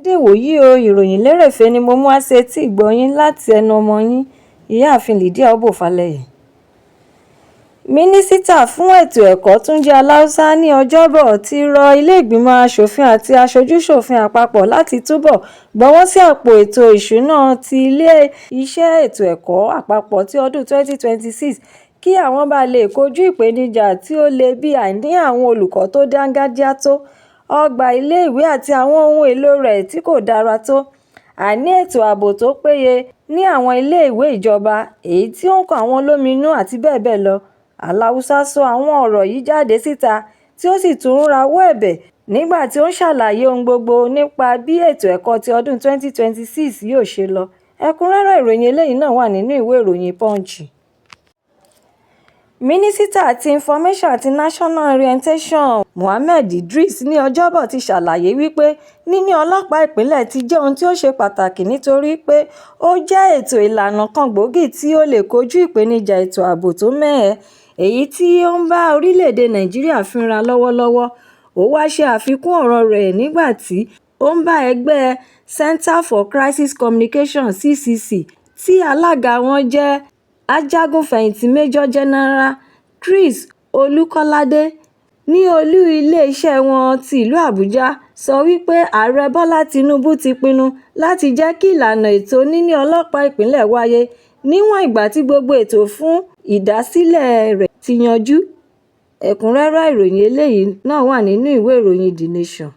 Dédé ìwòyí o, ìròyìn lérèfé ni mo mú wá sétí ìgbọ́ yín láti ẹnu ọmọ yín, Ìyáàfin Lydia Obò Falẹyẹ. Mínísítà fún ètò ẹ̀kọ́ Túnjí Aláùsá ní Ọjọ́bọ̀ ti rọ ilé-ìgbìmọ̀ asòfin àti aṣojú-ṣòfin àpapọ̀ láti túbọ̀ gbowó sí àpò ètò ìṣúná ti ilé-iṣẹ́ ètò ẹ̀kọ́ àpapọ̀ ti ọdún 2026 kí àwọn bá lè kojú ìpèníjà tí ó le bíi àìní àwọn olùkọ́ tó dáńgájíá tó, ọgbà iléèwé àti àwọn ohun èlò rẹ̀ tí kò dára tó, àìní ètò ààbò tó péye ní àwọn iléèwé ìjọba, èyí tí ó ń kọ àwọn lóminú àti bẹ́ẹ̀ bẹ́ẹ̀ lọ. Aláùsá sọ àwọn ọ̀rọ̀ yìí jáde síta tí ó sì tún rawọ́ ẹ̀bẹ̀ nígbà tí ó ń ṣàlàyé ohun gbogbo nípa bí ètò ẹ̀kọ́ ti ọdún 2026 yóò ṣe lọ. Ẹ̀kúnrẹ́rẹ́ ìròyìn eléyìí náà wà nínú ìwé ìròyìn Punch. Mínísítà ti Information àti National Orientation Mohammed Idris ní Ọjọ́bọ̀ ti ṣàlàyé wípé níní ọlọ́pàá ìpínlẹ̀ ti jẹ́ ohun tí ó ṣe pàtàkì nítorí pé ó jẹ́ ètò ìlànà kan gbòógì tí ó lè kojú ìpèníjà ètò ààbò tó mẹ́hẹ èyí tí ó ń bá orílẹ̀-èdè Nàìjíríà fínra lọ́wọ́lọ́wọ́. Ó wáá ṣe àfikún ọ̀rọ̀ rẹ̀ nígbà tí ó ń bá ẹgbẹ́ Center for Crisis Communication (CCC) tí alága wọn jẹ́ ajagun-fẹ̀yìntì Major General Chris Olúkọ́ládé ní olú iléeṣẹ́ wọn ti ìlú Àbújá sọ wípé Ààrẹ Bọ́lá Tínúbù ti pinnu láti jẹ́ kí ìlànà ètò níní ọlọ́pàá ìpínlẹ̀ wáyé níwọ̀n ìgbà tí gbogbo ètò fún ìdásílẹ̀ rẹ̀ ti yanjú. Ẹ̀kúnrẹ́rẹ́ ìròyìn eléyìí náà wà nínú ìwé ìròyìn The Nation.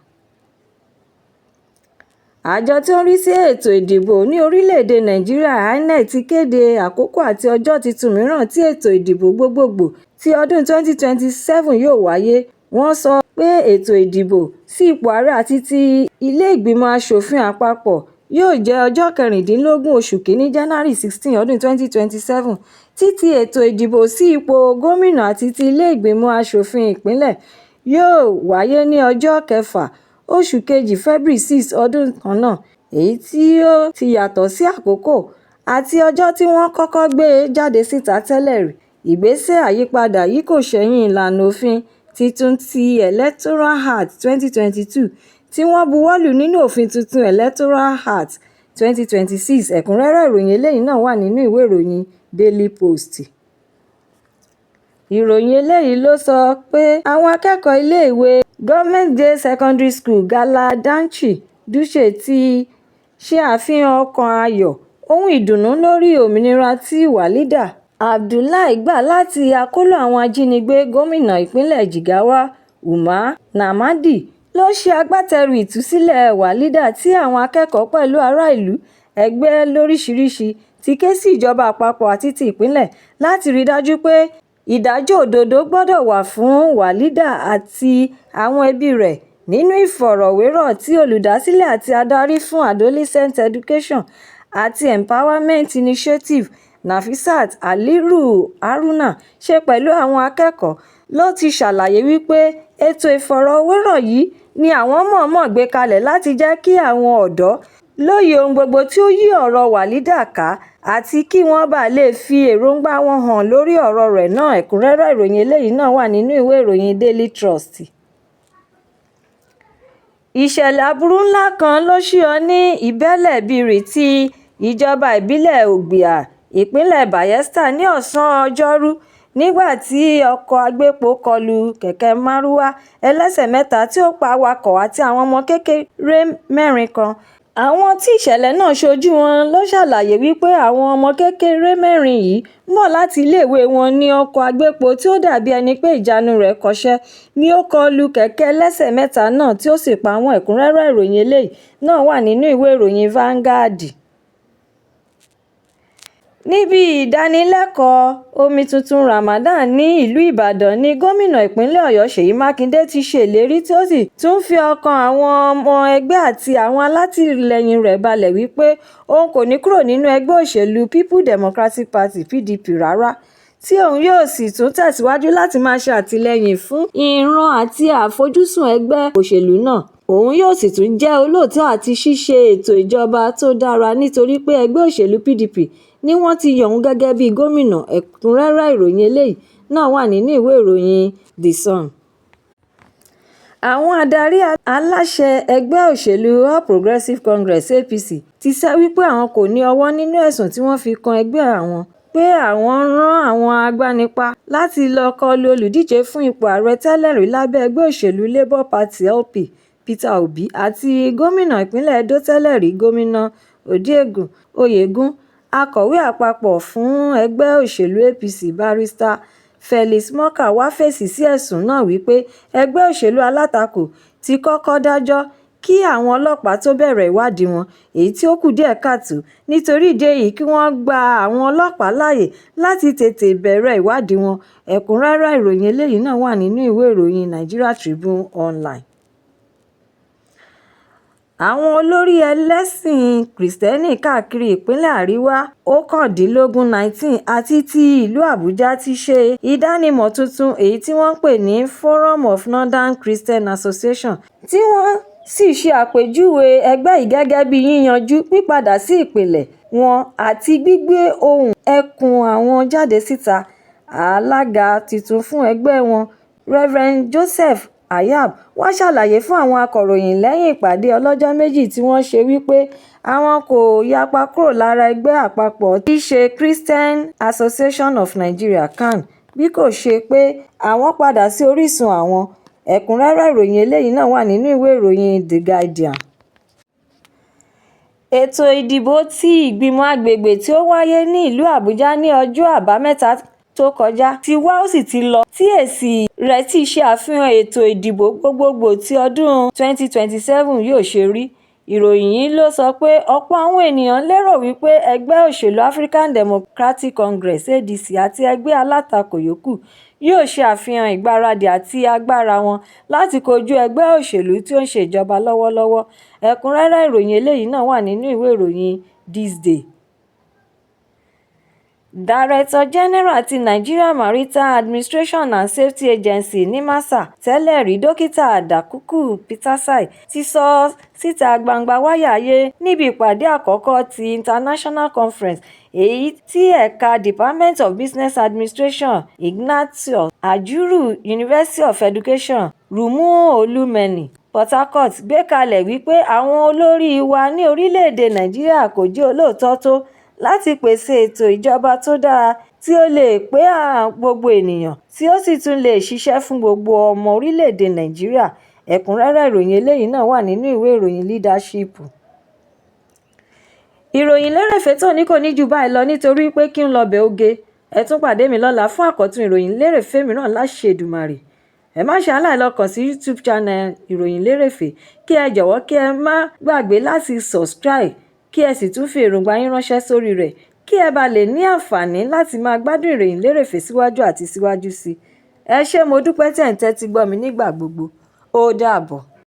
Àjọ tí ó ń rí sí ètò ìdìbò ní orílẹ̀-èdè Nàìjíríà INEC ti kéde àkókò àti ọjọ́ tuntun mìíràn tí ètò ìdìbò gbogbogbò ti ọdún 2027 yóò wáyé. Wọ́n sọ pé ètò ìdìbò sí ipò ààrẹ àti ti ilé ìgbìmọ̀ asòfin àpapọ̀ yóò jẹ́ ọjọ́ kẹrìndínlógún oṣù kínní January 16, ọdún 2027, tí ti ètò ìdìbò sí ipò gómìnà àti ti ilé ìgbìmọ̀ asòfin ìpínlẹ̀ yóò wáyé ní ọjọ́ kẹfà oṣù kejì February 6 ọdún kan náà, èyí tí ó ti yàtọ̀ sí àkókò àti ọjọ́ tí wọ́n kọ́kọ́ gbé jáde síta tẹ́lẹ̀ rí. Ìgbésẹ̀ àyípadà yìí kò ṣẹ̀yìn ìlànà òfin tuntun ti Electoral Act 2022 tí wọ́n buwọ́lù nínú òfin tuntun Electoral Act 2026. Ẹ̀kúnrẹ́rẹ́ ìròyìn eléyìí náà wà nínú ìwé ìròyìn Daily Post. Ìròyìn eléyìí ló sọ pé àwọn akẹ́kọ̀ọ́ iléèwé Government Day Secondary School Galadanci Dutse ti ṣe àfihàn ọkàn ayọ̀ ohun ìdùnnú lórí òmìnira tí Walida Abdullahi gbà láti akóló àwọn ajínigbé. Gómìnà ìpínlẹ̀ Jigawa Umar Namadi ló ṣe agbátẹrù ìtúsílẹ̀ Walida tí àwọn akẹ́kọ̀ọ́ pẹ̀lú ará ìlú, ẹgbẹ́ lóríṣìíríṣìí ti ké sí ìjọba àpapọ̀ àti ti ìpínlẹ̀ láti rí i dájú pé ìdájọ́ òdodo gbọ́dọ̀ wà fún Walida àti àwọn ẹbí rẹ̀. Nínú ìfọ̀rọ̀wérọ̀ tí olùdásílẹ̀ àti adarí fún Adolescent Education àti Empowerment Initiative, Nafisat Haliru Haruna ṣe pẹ̀lú àwọn akẹ́kọ̀ọ́ ló ti ṣàlàyé wípé ètò ìfọ̀rọ̀wérọ̀ yìí ni àwọn mọ̀ọ́mọ̀ gbé kalẹ̀ láti jẹ́ kí àwọn ọ̀dọ́ lóye ohun gbogbo tí ó yí ọ̀rọ̀ Walida ká àti kí wọ́n bàa lè fi èròǹgbà wọn hàn lórí ọ̀rọ̀ rẹ̀ náà. Ẹ̀kúnrẹ́rẹ́ ìròyìn eléyìí náà wà nínú ìwé ìròyìn Daily Trust. Ìṣẹ̀lẹ̀ aburú ńlá kan ló ṣíyọ ní Ìbẹ́lẹ́bírí ti ìjọba ìbílẹ̀ Ogbia, ìpínlẹ̀ Bayelsa ní ọ̀sán ọjọ́rú nígbà tí ọkọ̀ agbépo kọ lu kẹ̀kẹ́ márúwá ẹlẹ́sẹ̀ mẹ́ta tí ó pa awakọ̀ àti àwọn ọmọ kékeré mẹ́rin kan. Àwọn tí ìṣẹ̀lẹ̀ náà ṣojú wọn ló ṣàlàyé wípé àwọn ọmọ kékeré mẹ́rin yìí ń bọ̀ láti iléèwé wọn ní ọkọ̀ agbépo tí ó dàbí ẹni pé ìjánu rẹ̀ kọsẹ̀ ní ó kọ lu kẹ̀kẹ́ ẹlẹ́sẹ̀ mẹ́ta náà tí ó sì pa wọ́n. Ẹ̀kúnrẹ́rẹ́ ìròyìn eléyìí náà wà nínú ìwé ìròyìn Vanguard. Níbi ìdánilẹ́kọ̀ọ́ omi tuntun Ramadan ní ìlú Ìbàdàn ní gómìnà ìpínlẹ̀ Ọ̀yọ́ Ṣèyí Mákindè ti ṣèlérí tí ó sì tún fi ọkàn àwọn ọmọ ẹgbẹ́ àti àwọn alátìlẹyìn rẹ̀ balẹ̀ wípé òun kò ní kúrò nínú ẹgbẹ́ òṣèlú People Democratic Party (PDP) rárá, tí òun yóò sì tún tẹ̀síwájú láti máa ṣe àtìlẹ́yìn fún ìran àti àfojúsùn ẹgbẹ́ òṣèlú náà. Òun yóò sì tún jẹ́ olóòótọ́ àti ṣíṣe ètò ìjọba tó dára nítorí pé ẹgbẹ́ òṣèlú PDP ni wọ́n ti yan òun gẹ́gẹ́ bíi gómìnà. Ẹ̀kúnrẹ́rẹ́ ìròyìn eléyìí náà wà nínú ìwé ìròyìn The Sun. Àwọn adarí aláṣẹ ẹgbẹ́ òṣèlú All Progressives Congress (APC) ti sọ wípé àwọn kò ní ọwọ́ nínú ẹ̀sùn tí wọ́n fi kan ẹgbẹ́ àwọn pé àwọn rán àwọn agbanipa láti lọ́ọ́ kọlu olùdíje fún ipò ààrẹ tẹ́lẹ̀ rí lábẹ́ ẹgbẹ́ òṣèlú Labour Party (LP) Peter Obi àti gómìnà ìpínlẹ̀ Edo tẹ́lẹ̀ rí Gómìnà Odigun Oyegun. Akọ̀wé àpapọ̀ fún ẹgbẹ́ òṣèlú APC Barrister Felix Morka wá fèsì sí ẹ̀sùn náà wípé ẹgbẹ́ òṣèlú alátakò ti kọ́kọ́ dájọ́ kí àwọn ọlọ́pàá tóó bẹ̀rẹ̀ ìwádìí wọn, èyí tí ó kù díẹ̀ káàtó nítorí ìdí èyí kí wọ́n gba àwọn ọlọ́pàá láàyè láti tètè bẹ̀rẹ̀ ìwádìí wọn. Ẹ̀kúnrẹ́rẹ́ ìròyìn eléyìí náà wà nínú ìwé ìròyìn Nigeria Tribune Online. Àwọn olórí ẹlẹ́sìn Kristẹni káàkiri ìpínlẹ̀ Àríwá 19 19 àti ti ìlú Àbújá ti ṣe ìdánimọ̀ tuntun èyí tí wọ́n pè ní Forum of Northern Christian Association, tí wọ́n sì ṣe àpèjúwe ẹgbẹ́ yìí gẹ́gẹ́ bíi yíyanjú, pípadà sí ìpìlẹ̀ wọn àti gbígbé ohùn ẹkùn àwọn jáde síta. Alága tuntun fún ẹgbẹ́ wọn, Rev. Joseph Hayab, wàá ṣàlàyé fún àwọn akọ̀ròyìn lẹ́yìn ìpàdé ọlọ́jọ́ méjì tí wọ́n ṣe wípé àwọn kò yapa kúrò lára ẹgbẹ́ àpapọ̀ tí í ṣe Christian Association of Nigeria (CAN) bí kò ṣe pé àwọn padà sí orísun àwọn. Ẹ̀kúnrẹ́rẹ́ ìròyìn eléyìí náà wà nínú ìwé ìròyìn The Guardian. Ètò ìdìbò ti ìgbìmọ̀ agbègbè tí ó wáyé ní ìlú Àbújá ní ọjọ́ Àbámẹ́ta tó kọjá ti wá ó sì ti lọ, tí èsì rẹ̀ sì ṣe àfihàn ètò ìdìbò gbogbogbò ti ọdún 2027 yóò ṣe rí. Ìròyìn yìí ló sọ pé ọ̀pọ̀ àwọn ènìyàn lérò wípé ẹgbẹ́ òṣèlú African Democratic Congress (ADC) àti ẹgbẹ́ alátakò yòókù yóò ṣe àfihàn ìgbáradì àti agbára wọn láti kojú ẹgbẹ́ òṣèlú tí ó ń ṣe ìjọba lọ́wọ́lọ́wọ́. Ẹ̀kúnrẹ́rẹ́ ìròyìn eléyìí náà wà nínú ìwé ìròyìn This Day. Director General ti Nigeria Maritime Administration and Safety Agency (NIMASA) tẹ́lẹ̀ rí Dókítà Dakuku Peterside ti sọ síta gbangba wálíà ayé níbi ìpàdé àkọ́kọ́ ti International Conference èyí tí ẹ̀ka Department of Business Administration, Ignatius Ajuru University of Education, Rumuolumeni, Port Harcourt gbé kalẹ̀ wípé àwọn olórí wa ní orílẹ̀-èdè Nàìjíríà kò jẹ́ olóòótọ́ tó láti pèsè ètò ìjọba tó dára tí ó lè pé gbogbo ènìyàn tí ó sì tún lè ṣiṣẹ́ fún gbogbo ọmọ orílẹ̀-èdè Nàìjíríà. Ẹ̀kúnrẹ́rẹ́ ìròyìn eléyìí náà wà nínú ìwé ìròyìn Leadership. Ìròyìn lérèfé tòní kò ní jù báyìí lọ nítorí pé kí n lọ́bẹ̀ oge. Ẹ tún pàdé mi lọ́la fún àkọ́tún ìròyìn lérèfé mìíràn láṣẹ Èdùmàrè. Ẹ má ṣe aláìlọ kàn sí YouTube channel Ìròyìn Lérèfé, kí ẹ jọ̀wọ́ kí ẹ má gbàgbé láti subscribe kí ẹ sì tún fi èròǹgbà yín ránṣẹ́ sórí rẹ̀ kí ẹ bá lè ní àǹfààní láti máa gbádùn ìròyìn lérèfé síwájú àti síwájú sí i. Ẹ ṣé, mo dúpẹ́ tí ẹ̀ ń tẹ́tí gbọ́ mi nígbà gbogbo. Ó dàbọ̀.